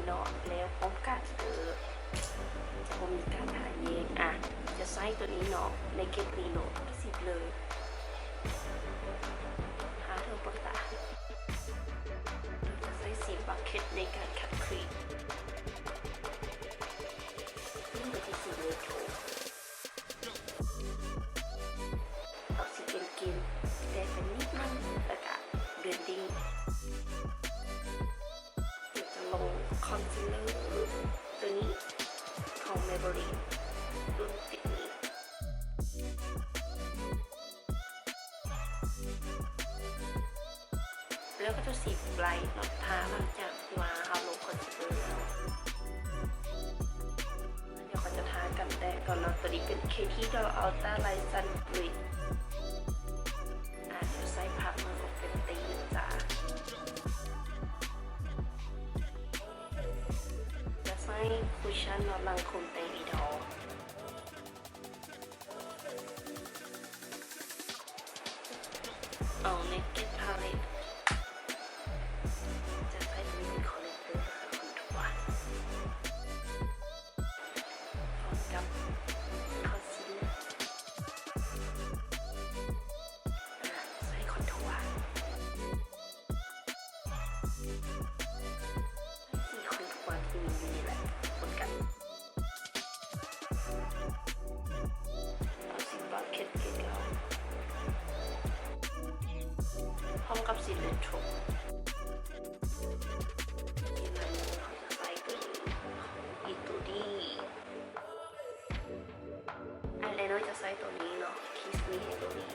ເນາະ ແລ້ວປ້ອງກັນ ເອີ ຈະບໍ່ມີການຫາແຍກ. ອາ ຈະໃຊ້ໂຕນີ້ເນາະ ໃນເກັດນີ້ເນາະ ຊິເລີຍ ຫາເທື່ອປະກາດ ຈະໃຊ້ສີບັກເກັດໃນການຂັດຄຣີມ ນີ້ກໍຄືສີເນໂທ ອອກຊິເກນໆ ແຕ່ເປັນນິດໜຶ່ງ ແລ້ວກະເບນດິ້ງ ດຽວຈະລົງຄອນຊີລເລີໂຕນີ້ຂອງ Maybelline ລຸ້ນ Fit Me ແລ້ວກໍຈະສີໄບຣເນາະ ທາຫຼັງຈາກທີ່ວ່າເຮົາລົງຄອນຊີລເລີແລ້ວ. ດຽວເຮົາຈະທາກັນແດດກ່ອນເນາະ ໂຕນີ້ເປັນ ເຄທີ Doll Ultra Light Sun Bridge ອາດຈະໃຊ້ພາບເມືອງຂອງ Fenty ນະຈ໊ະ ຈະໃຊ້ຄຸດຊັ່ນເນາະ ຫຼັງຄົນແຕ່ງອີ່ດໍ ເອົາ Naked Palette ຈະໃຊ້ໂຕນີ້ເປັນຄໍເລັກເຕີ ແລ້ວກໍຄອນທົວ ພ້ອມກັບຄອນຊີລເລີ ອາ ໃຊ້ຄອນທົວ ໃຊ້ສີຄອນທົວທີ່ມີຢູ່ນີ້ແຫຼະ ປົນກັນ ເອົາສີບລັອກເກັດເກັດເອົາ ພ້ອມກັບສີເຣໂທຣ ອາຍໄລເນີເຮົາຈະໃຊ້ເປັນ Etude ອາຍໄລເນີຈະໃຊ້ໂຕນີ້ເນາະ Kiss Me Heavily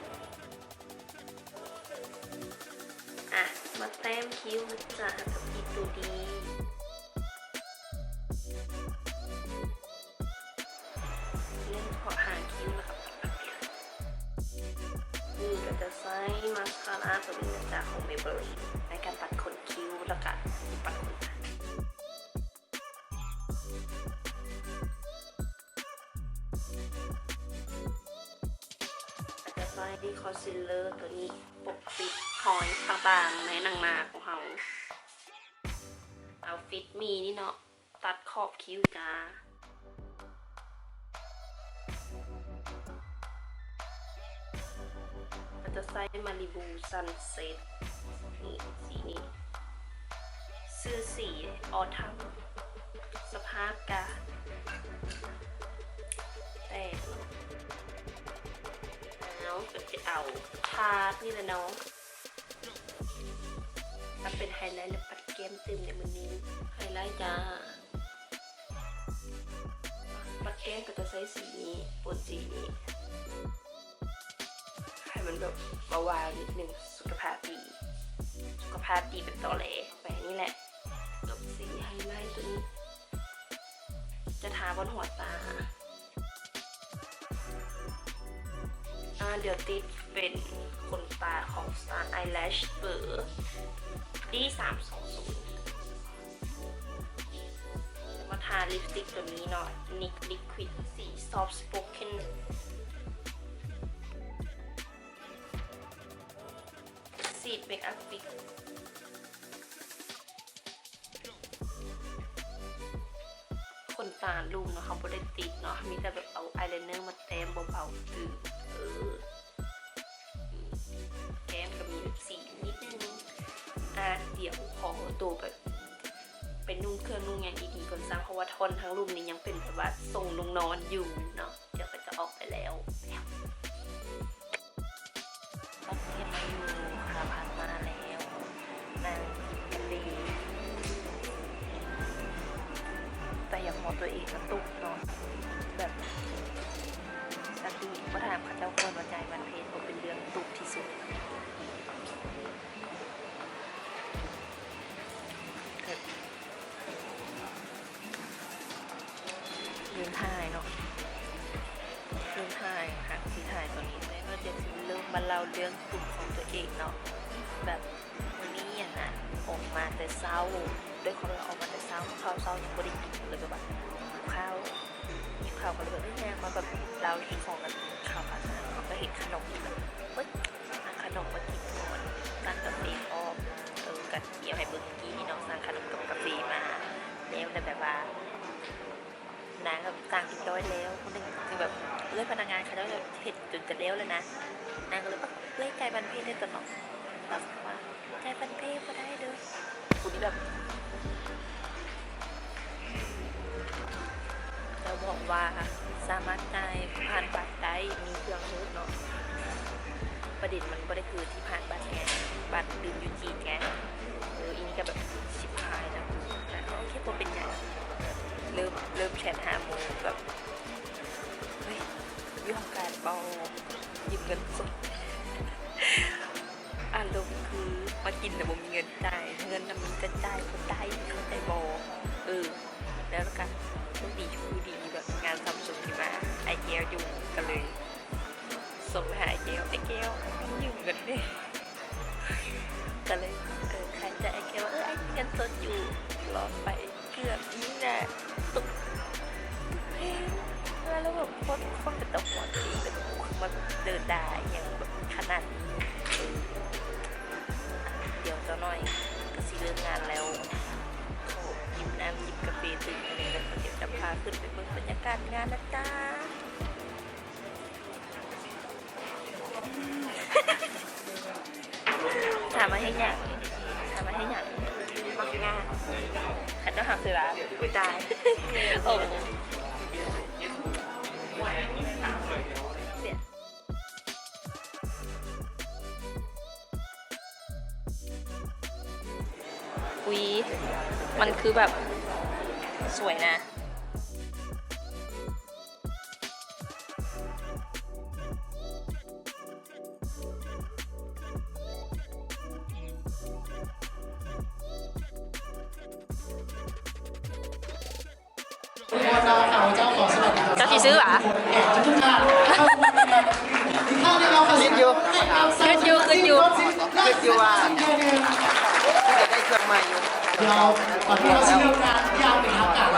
ອາ ມາແຕ້ມຄິ້ວນະຈ໊ະ ກັບ Etude ເນັ້ນສະເພາະຫາງຄິ້ວ ແລ້ວກໍປັດໆ ເລີຍ. ນີ້ກໍຈະໃຊ້ມາສຄາຣາໂຕນີ້ນະຈ໊ະ ຂອງ Maybelline ໃນການປັດຂົນຄິ້ວ ແລ້ວກໍປັດຂົນຕາ. ອາດຈະໃຊ້ຄອນຊີລເລີໂຕນີ້ປົກປິດຮອຍຕ່າງໆໃນໜັງໜ້າຂອງເຮົາ. ເອົາ Fit Me ນີ້ເນາະ ຕັດຂອບຄິ້ວຈ້າ. ອາດຈະໃຊ້ Malibu Sunset ນີ້ ສີນີ້ ຊື່ສີ Autumn ສະພາບກະແຕກເນາະ. ເອົາ ກໍຈະເອົາທາດນີ້ແຫຼະເນາະ ມາເປັນໄຮໄລ ແລະ ປັດແກ້ມຕື່ມໃນມື້ນີ້. ໄຮໄລຈ້າ. ປັດແກ້ມກໍຈະໃຊ້ສີນີ້ ປົນສີນີ້ ໃຫ້ມັນແບບວາວໆ ນິດໜຶ່ງ ສຸຂະພາບດີ ສຸຂະພາບດີແບບຕໍແຫຼ. ແປງນີ້ແຫຼະ ກັບສີໄຮໄລໂຕນີ້ ຈະທາບົນຫົວຕາ. ອາ ດຽວຕິດເປັນຂົນຕາຂອງ Star Eyelash ເບີ ດີ ສາມສອງສູນ. ມາທາລິບສະຕິກໂຕນີ້ເນາະ NYX Liquid ສີ Soft Spoken ສີດ Makeup Fix. ຂົນຕາລຸ່ມເນາະ ເຮົາບໍ່ໄດ້ຕິດເນາະ ມີແຕ່ແບບເອົາອາຍໄລເນີມາແຕ້ມເບົາໆ ຕື່ມ ເອີ ແກ້ມກໍມີແບບສີນິດໜຶ່ງ. ອາ ດຽວຂໍໂຕໄປ ໄປນຸ່ງເຄື່ອງນຸ່ງຫຍັງດີໆກ່ອນຊະ ເພາະວ່າທ່ອນທາງລຸ່ມນີ້ຍັງເປັນແບບວ່າຊົງນຸ່ງນອນຢູ່ເນາະ. ດຽວກໍຈະອອກໄປແລ້ວ. ຕອນນີ້ມາຢູ່ຄາພາຊາແລ້ວ ນັ່ງກິນກາເຟ ແຕ່ຢາກເອົາຕົວເອງມາຕຸບເນາະ ແບບສະຕິ ບໍ່ຖາມເຂົາເຈົ້າກ່ອນວ່າຈ່າຍບັດເພດບໍ່ ເປັນເລື່ອງຕຸບທີ່ສຸດ. ລືມຖ່າຍເນາະ ລືມຖ່າຍ ຫາກຊິຖ່າຍຕອນນີ້ ແຕ່ວ່າດຽວຊິເລີ່ມມາເລົ່າເລື່ອງຕຸບຂອງຕົວເອງເນາະ ແບບມື້ນີ້ຫັ້ນນະ ອອກມາແຕ່ເຊົ້າ ດ້ວຍຄວາມວ່າອອກມາແຕ່ເຊົ້າ ເຂົ້າເຊົ້າຍັງບໍ່ໄດ້ກິນເລີຍ ແບບວ່າຫິວເຂົ້າ ຫິວເຂົ້າກໍເລີຍແບບ ເອີ ຍ່າງມາແບບເລົ່າເລື່ອງຂອງກັນ ເຂົ້າມາ ກໍເຫັນຂະໜົມແບບ ເອີຍ ເອົາຂະໜົມມາກິນກ່ອນ ສັ່ງກາເຟພ້ອມ ເອີ ກໍ ດຽວໃຫ້ເບິ່ງກີ້ເນາະ ສັ່ງຂະໜົມກັບກາເຟມາ ແລ້ວ ແຕ່ແບບວ່ານາງແບບສັ່ງຮຽບຮ້ອຍແລ້ວ ຄົນໜຶ່ງຄືແບບເອື້ອຍພະນັກງານເຂົາເຈົ້າເຮັດຈົນຈະແລ້ວແລ້ວນະ ນາງກໍເລີຍວ່າ ເອື້ອຍ ຈ່າຍບັດເພເດີ ຕອນນັ້ນແບບວ່າ ຈ່າຍບັດເພບໍ່ໄດ້ເດີ ຜູ້ນີ້ແບບ ເຂົາບອກວ່າສາມາດຈ່າຍຜ່ານບັດໄດ້ ມີເຄື່ອງຮູບເນາະ ປະເດັນມັນບໍ່ໄດ້ຄືທີ່ຜ່ານບັດໄງ ບັດຕື່ມຢູ່ຈີນໄງ ເອີ ອີນີ້ກໍແບບຊິບຫາຍແລ້ວ ແຕ່ກໍໂອເຄ ບໍ່ເປັນຫຍັງ ເລີ່ມ ເລີ່ມແຊັດຫາໝູ່ແບບ ເຮີ້ຍ ຢູ່ຫ້ອງການບໍ່ ຢືມເງິນສົດ ອາລົມຄືມາກິນແລ້ວບໍ່ມີເງິນຈ່າຍ ເງິນນະມີແຕ່ຈ່າຍບໍ່ໄດ້ ເຂົ້າໃຈບໍ່ ເອີ ແລ້ວກໍໂຊກດີ ໂຊກດີແບບງານຊຳຊຸງທີ່ວ່າອ້າຍແກ້ວຢູ່ ກໍເລີຍສົ່ງໄປຫາອ້າຍແກ້ວ ອ້າຍແກ້ວ ຢືມເງິນແດ່ ກໍເລີຍ ເອີ ຂາຍໃຈອ້າຍແກ້ວວ່າ ເອີ ອ້າຍມີເງິນສົດຢູ່ ລອດໄປ ເກືອບນີ້ນະ ຕົກ ຕົກແພງ ແລ້ວແບບຄົນ ຄົນເປັນຕາຫົວຕີ ແບບມາເດີນດ່າອີ່ຫຍັງແບບຂະໜາດນີ້ ດຽວຈັກໜ້ອຍກໍຊິເລີກງານແລ້ວ ຂໍຈິບນ້ຳຈິບກາເຟຕື່ມໜຶ່ງ ແລ້ວກໍດຽວຈະພາຂຶ້ນໄປເບິ່ງບັນຍາກາດງານນະຈ້າ. ຖາມວ່າເຮັດຫຍັງ? ຖາມວ່າເຮັດຫຍັງ? ມັກງານ. ເຂົາເຈົ້າຫາເວລາ. ອຸຍຕາຍ. ໂອ້. ອຸຍ ມັນຄືແບບສວຍນະ. ເຈົ້າຊິຊື້ຫວາ? ຄິດຢູ່ ຄິດຢູ່ ຄິດຢູ່ ຄິດຢູ່ວ່າ ຄືຈະໄດ້ເຄື່ອງໃໝ່ຢູ່.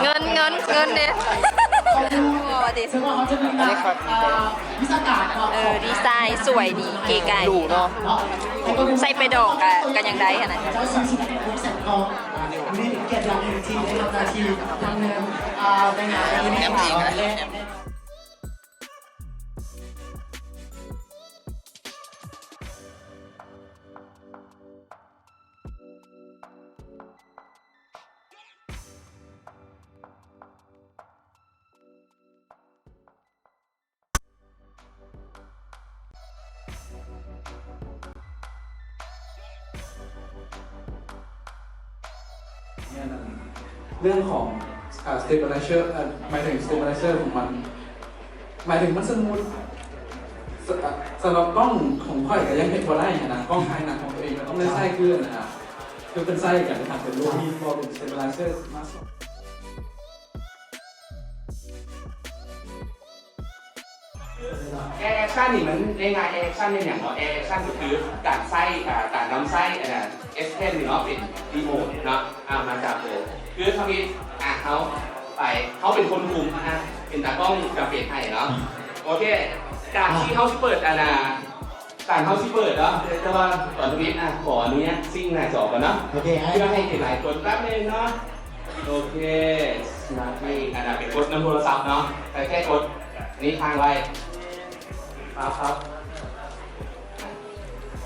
ເງິນ ເງິນ ເງິນເດ. ເອີ ດີໄຊສວຍດີ ເກໄກ່ ຫຼູເນາະ. ໃສ່ໄປດອງກະ ກະຍັງໄດ້ຫັ້ນນະ. ແນມອີກ. ເລື່ອງຂອງ ອ່າ stabilizer ເອີ ໝາຍເຖິງ stabilizer ຂອງມັນ ໝາຍເຖິງມັນສະໝຸດ ສະ ສຳລັບກ້ອງຂອງຂ້ອຍກໍຍັງເຮັດບໍ່ໄດ້ຫັ້ນນະ ກ້ອງຖ່າຍໜັງຂອງຕົວເອງ ກໍຕ້ອງໄດ້ໃຊ້ຄືອັນນັ້ນນະ ຄືເພິ່ນໃຊ້ກັນ ເປັນໂລມີ ເປັນ stabilizer ມາສອງ. ແອແອັກຊັນນີ້ມັນງ່າຍໆ ແອແອັກຊັນແມ່ນຫຍັງເນາະ? ແອແອັກຊັນກໍຄືການໃຊ້ ອ່າ ການນຳໃຊ້ອັນນ່າ ເອັສເພນນີ້ເນາະ ເປັນຣີໂມດເນາະ ອ່າ ມາຈັບເລີຍ ຄືທຳອິດ ອ່າ ເຮົາໄປ ເຮົາເປັນຄົນຄຸມ ອ່າ ເປັນຕາກ້ອງຈຳເປັນໃຫ້ເນາະ ໂອເຄ ການທີ່ເຮົາຊິເປີດອັນນ່າ ການເຮົາຊິເປີດເນາະ ແຕ່ວ່າຕອນທຳອິດ ອ່າ ຂໍອະນຸຍາດຊິງໜ້າຈໍກ່ອນເນາະ ໂອເຄ ເພື່ອໃຫ້ເຫັນຫຼາຍຄົນແປັບໜຶ່ງເນາະ. ໂອເຄ ສະມາທິ ອັນນັ້ນໄປກົດນຳໂທລະສັບເນາະ ໄປແຄ່ກົດ ອັນນີ້ຄ້າງໄວ້ ປັບ ປັບ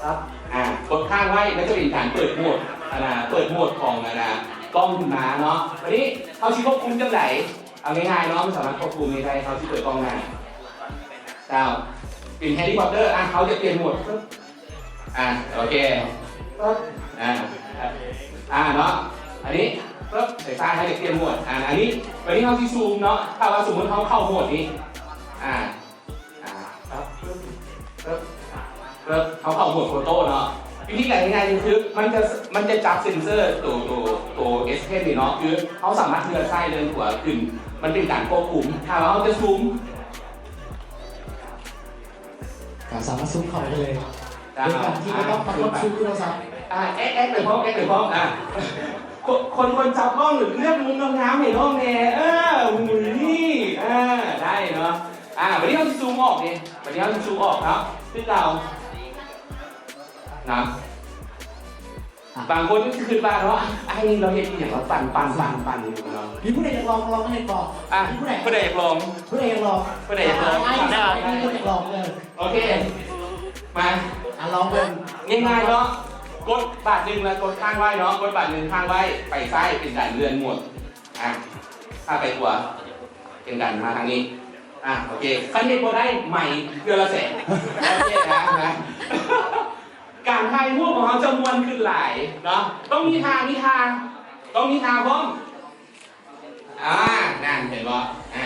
ປັບ ອ່າ ກົດຄ້າງໄວ້ ມັນຈະເປັນການເປີດໂໝດ ອັນນ່າ ເປີດໂໝດຂອງ ອັນນ່າ ກ້ອງຂຶ້ນມາເນາະ. ບາດນີ້ເຮົາຊິຄວບຄຸມຈັ່ງໃດ? ເອົາງ່າຍໆເນາະ ມັນສາມາດຄວບຄຸມໄດ້ ເຮົາຊິເປີດກ້ອງໜ້າ ເຈົ້າ ເປັນແຮຣີພອດເຕີ ອ່າ ເຮົາຈະປ່ຽນໂໝດ ອ່າ ໂອເຄ ປຶບ ອ່າ ອ່າ ເນາະ ອັນນີ້ ປຶບ ສາຍຕາໃຫ້ປ່ຽນໂໝດ ອ່າ ອັນນີ້ ບາດນີ້ເຮົາຊິຊູມເນາະ ຖ້າວ່າສົມມຸດເຮົາເຂົ້າໂໝດນີ້ ອ່າ ອ່າ ປຶບ ປຶບ ປຶບ ເຮົາເຂົ້າໂໝດໂຟໂຕ້ເນາະ ວິທີການງ່າຍໆຄື ມັນຈະ ມັນຈະຈັບເຊັນເຊີໂຕ ໂຕ ໂຕເອັສເພນນີ້ເນາະ ຄືເຮົາສາມາດເລື່ອນຊ້າຍເລື່ອນຂວາຂຶ້ນ ມັນເປັນການຄວບຄຸມ ຖ້າວ່າເຮົາຈະຊູມ ກໍສາມາດຊູມເຂົ້າໄປໄດ້ເລີຍ ໂດຍການທີ່ບໍ່ຕ້ອງປະກົດຊູມໂທລະສັບ ອ່າ ແອກ ແອກໄປພ້ອມ ແອກໄປພ້ອມ ອ່າ ຄົນ ຄົນຈັບກ້ອງ ເລືອກມຸມງາມໆໃຫ້ນ້ອງແດ່ ເອີ ມຸມນີ້ ອ່າ ໄດ້ເນາະ ອ່າ ບາດນີ້ເຮົາຊິຊູມອອກເດ້ ບາດນີ້ເຮົາຊິຊູມອອກເນາະ ຄືເກົ່ານະ. ບາງຄົນກໍຊິຄິດວ່າເນາະ ອ້າຍນີ້ລາວເຮັດອີ່ຫຍັງວະ ປັ່ນໆໆໆຢູ່ເນາະ. ມີຜູ້ໃດຢາກລອງ ລອງເຮັດບໍ່? ອ່ະ ມີຜູ້ໃດ ຜູ້ໃດຢາກລອງ? ຜູ້ໃດຢາກລອງ? ຜູ້ໃດຢາກລອງ? ອ້າຍ ອ້າຍ ອ້າຍ ມີຜູ້ຢາກລອງ? ເອີ ໂອເຄ ມາ ອ່ະ ລອງເບິ່ງ ງ່າຍໆເນາະ. ກົດບາດໜຶ່ງ ແລ້ວກົດຄ້າງໄວ້ເນາະ ກົດບາດໜຶ່ງຄ້າງໄວ້ ໄປຊ້າຍເປັນການເລື່ອນໝົດ. ອ່ະ ຖ້າໄປຂວາ ເປັນການມາທາງນີ້. ອ່ະ ໂອເຄ ຄັນເຮັດບໍ່ໄດ້ ໃໝ່ເທື່ອລະແສນ. ໂອເຄນະ ນະ ການຖ່າຍຮູບຂອງເຮົາຈະມ່ວນຂຶ້ນຫຼາຍເນາະ. ຕ້ອງມີທ່າ ມີທ່າ ຕ້ອງມີທ່າພ້ອມ. ອ່າ ນັ້ນເຫັນບໍ່? ອ່າ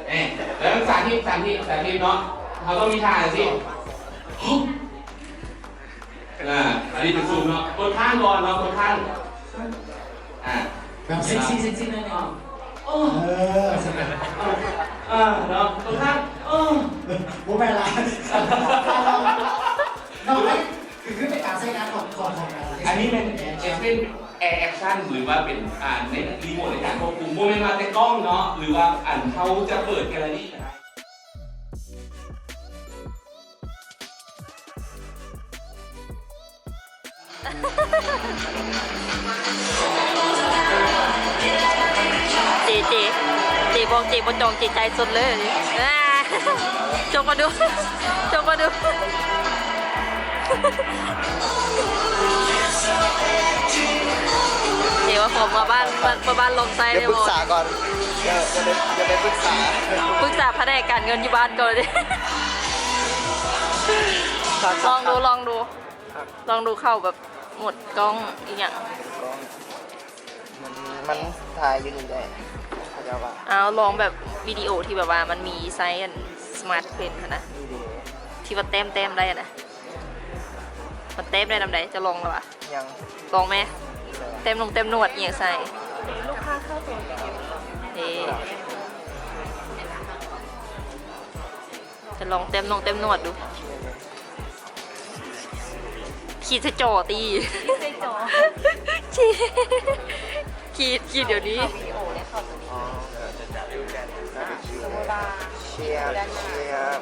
ເອີ ເອີ ສາທິດ ສາທິດ ສາທິດເນາະ. ເຮົາຕ້ອງມີທ່າຈັ່ງຊີ້. ອ່າ ອັນນີ້ເປັນຊຸມເນາະ. ກົດຄ້າງກ່ອນເນາະ ກົດຄ້າງ. ອ່າ ແບບເຊັກຊີ ເຊັກຊີໜ້ອຍໜຶ່ງ. ໂອ້ ເອີ ເອີ ເນາະ ກົດຄ້າງ. ໂອ້ ບໍ່ແມ່ນລະ ນ້ອງ ຄື ຄືເປັນການໃຊ້ງານຂອງ ຂອງ ຂອງ ອັນນີ້ແມ່ນ ເອັກເຊັນ ແອແອັກຊັນ ຫຼືວ່າເປັນ ອ່າ ໃນຣີໂມດໃນການຄວບຄຸມ ບໍ່ແມ່ນວ່າແຕ່ກ້ອງເນາະ ຫຼືວ່າອັນເຮົາຈະເປີດແກລເລີຣີກໍໄດ້. ເຈ ເຈ ເຈບອກເຈບໍ່ຈອງ ເຈຈ່າຍສົດເລີຍ. ອ່າ ຊົງມາດູ ຊົງມາດູ. ເດວ່າຂໍມາບ້ານ ມາ ມາບ້ານລອງໃຊ້ ດຽວປຶກສາກ່ອນ ເດີ ດຽວໄປ ດຽວໄປປຶກສາ ປຶກສາພະແນກການເງິນຢູ່ບ້ານກ່ອນເດ. ລອງດູ ລອງດູ ລອງດູເຂົ້າແບບໂໝດກ້ອງອີ່ຫຍັງ. ກ້ອງ ມັນ ມັນຖ່າຍຢູ່ນີ້ໄດ້ ເຂົາເຈົ້າວ່າ. ເອົາ ລອງແບບວິດີໂອທີ່ແບບວ່າມັນມີໃຊ້ອັນສະມາດເພນຫັ້ນນະ ທີ່ວ່າແຕ້ມໆໄດ້ຫັ້ນນະ. ມັນແຕ້ມໄດ້ນຳໃດ? ຈະລອງລະຫວາ? ຍັງ. ລອງແມ? ແຕ້ມນົງແຕ້ມໜວດອີ່ຫຍັງໃສ່. ລູກຄ້າເຂົ້າຕົວ. ເອີ ຈະລອງແຕ້ມນົງແຕ້ມໜວດດູ. ຂີດໃສ່ຈໍຕິ. ຂີດໃສ່ຈໍ. ຂີດ ຂີດ ຂີດດຽວນີ້. ເຊຍບ ເຊຍບ.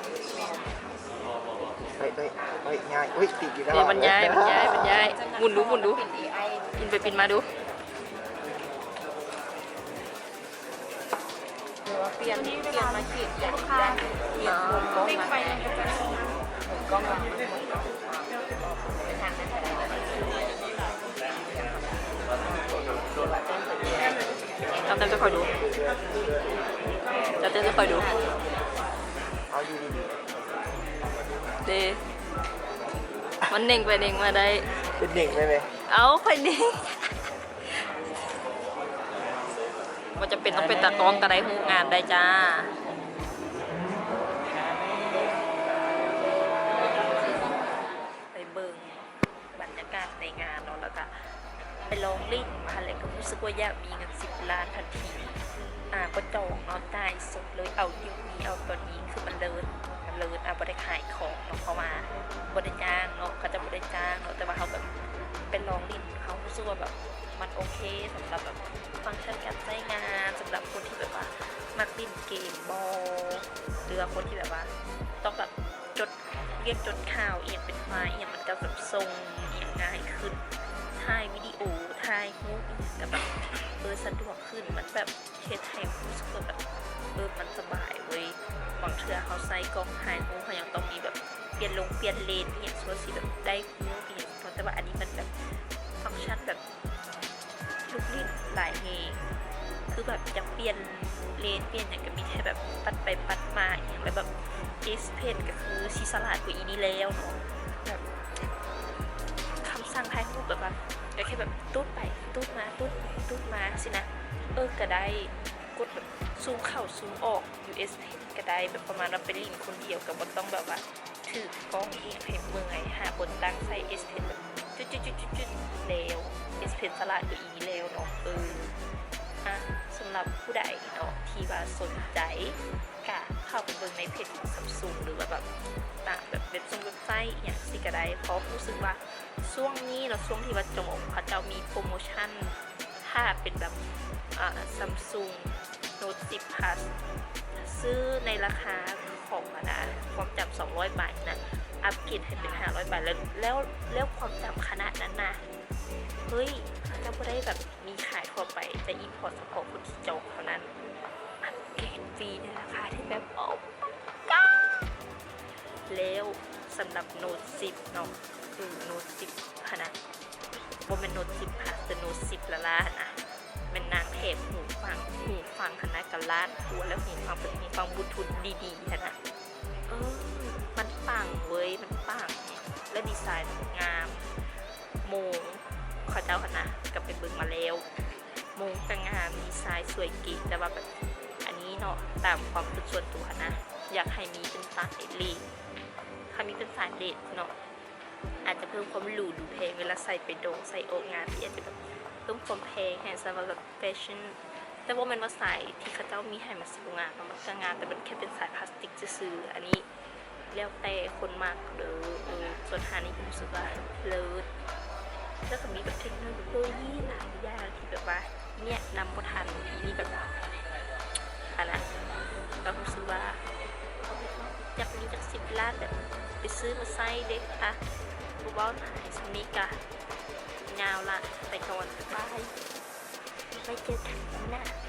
ເອີຍ ເອີຍ ເອີຍ ຍ້າຍ ອຸ້ຍ ຕິດອີກແລ້ວ. ເອີ ມັນຍ້າຍ ມັນຍ້າຍ ມັນຍ້າຍ. ໝູນດູ ໝູນດູ. ປິ່ນໄປປິ່ນມາດູ. ຫຼືວ່າປ່ຽນ ປ່ຽນມາຂີດ ປ່ຽນ ປ່ຽນມຸມກ້ອງມາ. ມຸມກ້ອງມາ. ເອົາແຕ້ມໃຫ້ຂ້ອຍດູ. ເອົາແຕ້ມໃຫ້ຂ້ອຍດູ. ເອົາຢູ່ດີໆ ເດ້. ມັນເໜັງໄປເໜັງມາໄດ້. ເປັນເໜັງໄປເລີຍ. ເອົາ ຂ້ອຍເໜັງ. ບໍ່ຈຳເປັນຕ້ອງເປັນຕາກ້ອງກໍໄດ້ ຮູ້ງານໄດ້ຈ້າ. ໄປເບິ່ງບັນຍາກາດໃນງານເນາະ ແລ້ວກະໄປລອງຫຼິ້ນມາ ແລ້ວກະຮູ້ສຶກວ່າຢາກມີເງິນສິບລ້ານທັນທີ. ອ່າ ບໍ່ຈອງເນາະ ຈ່າຍສົດເລີຍ ເອົາດຽວນີ້ ເອົາຕອນນີ້ ຄືມັນເລີດ ມັນເລີດ ອ່າ ບໍ່ໄດ້ຂາຍຂອງເນາະ ເພາະວ່າບໍ່ໄດ້ຈ້າງເນາະ ເຂົາເຈົ້າບໍ່ໄດ້ຈ້າງເນາະ ແຕ່ວ່າເຮົາແບບໄປລອງຫຼິ້ນ ເຮົາຮູ້ສຶກວ່າແບບ ມັນໂອເຄ ສຳລັບແບບຟັງຊັນການໃຊ້ງານ ສຳລັບຄົນທີ່ແບບວ່າມັກຫຼິ້ນເກມບໍ ຫຼືວ່າຄົນທີ່ແບບວ່າຕ້ອງແບບຈົດວຽກຈົດຂ່າວອີ່ຫຍັງເປັນໄຟລ໌ອີ່ຫຍັງ ມັນກໍແບບສົ່ງອີ່ຫຍັງງ່າຍຂຶ້ນ ຖ່າຍວິດີໂອ ຖ່າຍຮູບອີ່ຫຍັງກໍແບບ ເອີ ສະດວກຂຶ້ນ ມັນແບບເຮັດໃຫ້ຮູ້ສຶກວ່າແບບ ເອີ ມັນສະບາຍເວີຍ. ບາງເທື່ອເຮົາໃຊ້ກ້ອງຖ່າຍຮູບ ເຮົາຍັງຕ້ອງມີແບບປ່ຽນລົງປ່ຽນເລນອີ່ຫຍັງ ຊົ່ວຊິແບບໄດ້ຮູບອີ່ຫຍັງ ແຕ່ວ່າອັນນີ້ມັນແບບຟັງຊັນແບບ ລູກຫຼິ້ນຫຼາຍແຮງ ຄືແບບຢາກປ່ຽນເລນປ່ຽນຫຍັງກໍມີແຕ່ແບບປັດໄປປັດມາອີ່ຫຍັງ ແລ້ວແບບ S Pen ກໍຄືຊິສະຫຼາດກວ່າອີ່ນີ້ແລ້ວເນາະ ແບບຄຳສັ່ງຖ່າຍຮູບແບບວ່າ ກໍແຄ່ແບບຕູດໄປຕູດມາ ຕູດໄປຕູດມາຊີ້ນະ ເອີ ກໍໄດ້ ກົດແບບຊູມເຂົ້າຊູມອອກຢູ່ S Pen ກໍໄດ້ ແບບປະມານວ່າໄປຫຼິ້ນຄົນດຽວ ກໍບໍ່ຕ້ອງແບບວ່າ ຖືກ້ອງອີ່ຫຍັງໃຫ້ເມື່ອຍ ຫາຄົນຕັ້ງໃສ່ S Pen ແບບ ຈຸດໆໆໆ ແລ້ວ S Pen ສະຫຼາດກວ່າອີ່ນີ້ແລ້ວເນາະ. ເອີ ອ່ະ ສຳລັບຜູ້ໃດເນາະ ທີ່ວ່າສົນໃຈ ກະເຂົ້າໄປເບິ່ງໃນເພຈຂອງ Samsung ຫຼືວ່າແບບ ຕາມແບບເວັບຊົງເວັບໄຊອີ່ຫຍັງຊີ້ກະໄດ້ ເພາະຮູ້ສຶກວ່າຊ່ວງນີ້ເນາະ ຊ່ວງທີ່ວ່າຈອງເຂົາເຈົ້າມີໂປຣໂມຊັນ ຖ້າເປັນແບບ ອ່າ Samsung Note ສິບ Plus ຊື້ໃນລາຄາຂອງ ອັນນະ ຄວາມຈຳສອງຮ້ອຍບາດນະ ອັບເກຣດໃຫ້ເປັນຫ້າຮ້ອຍບາດ ແລ້ວ ແລ້ວ ແລ້ວຄວາມຈຳຂະໜາດນັ້ນນະ ເຮີ້ຍ ເຂົາເຈົ້າບໍ່ໄດ້ແບບມີຂາຍທົ່ວໄປ ຈະ import ສະເພາະຄົນທີ່ຈອງເທົ່ານັ້ນ ອັບເກຣດຟຣີໃນລາຄາທີ່ແບບ Oh my god ແລ້ວສຳລັບ Note ສິບເນາະ ຄື Note ສິບຫັ້ນນະ ບໍ່ແມ່ນ Note ສິບ Plus ແຕ່ Note ສິບລ້າໆ ຫັ້ນນະ ແມ່ນນາງແຖມຫູຟັງ ຫູຟັງຫັ້ນນະ ກະລ້ານກວ່າ ແລ້ວຫູຟັງເປັນຫູຟັງບລູທູດດີໆ ຫັ້ນນະ ເອີ ມັນປັງເວີຍ ມັນປັງ ແລະ ດີໄຊນ໌ມັນງາມ ໂມງເຂົາເຈົ້າຫັ້ນນະ ກະໄປເບິ່ງມາແລ້ວ ໂມງກະງາມ ດີໄຊນ໌ສວຍເກະ ແຕ່ວ່າແບບ ອັນນີ້ເນາະ ຕາມຄວາມຄິດສ່ວນຕົວຫັ້ນນະ ຢາກໃຫ້ມີເປັນສາຍເລດ ຖ້າມີເປັນສາຍເລດເນາະ ອາດຈະເພີ່ມຄວາມຫຼູດູແພງ ເວລາໃສ່ໄປດອງ ໃສ່ອອກງານ ທີ່ອາດຈະແບບເພີ່ມຄວາມແພງໃຫ້ສຳລັບແບບ ແຟຊັ່ນ ແຕ່ບໍ່ແມ່ນວ່າສາຍທີ່ເຂົາເຈົ້າມີໃຫ້ມັນຊິບໍ່ງາມເນາະ ມັນກະງາມ ແຕ່ມັນແຄ່ເປັນສາຍພລາສຕິກຊື່ໆ ອັນນີ້ແລ້ວແຕ່ຄົນມັກເດີ ເອີ ສ່ວນຮານນີ້ຮູ້ສຶກວ່າເລີດ ແລ້ວກະມີແບບເທັກໂນໂລຢີຫຼາຍຢ່າງທີ່ແບບວ່າແນະນຳບໍ່ທັນ ມີແບບ ອັນນະ ກະຮູ້ສຶກວ່າຢາກມີຈັກສິບລ້ານ ແບບໄປຊື້ມາໃຊ້ເດ ອະ ບໍ່ເວົ້າຫຼາຍ ສ່ຳນີ້ກະຍາວລະ ໄປກ່ອນ ບາຍ ໄວ້ເຈີກັນໜ້າ.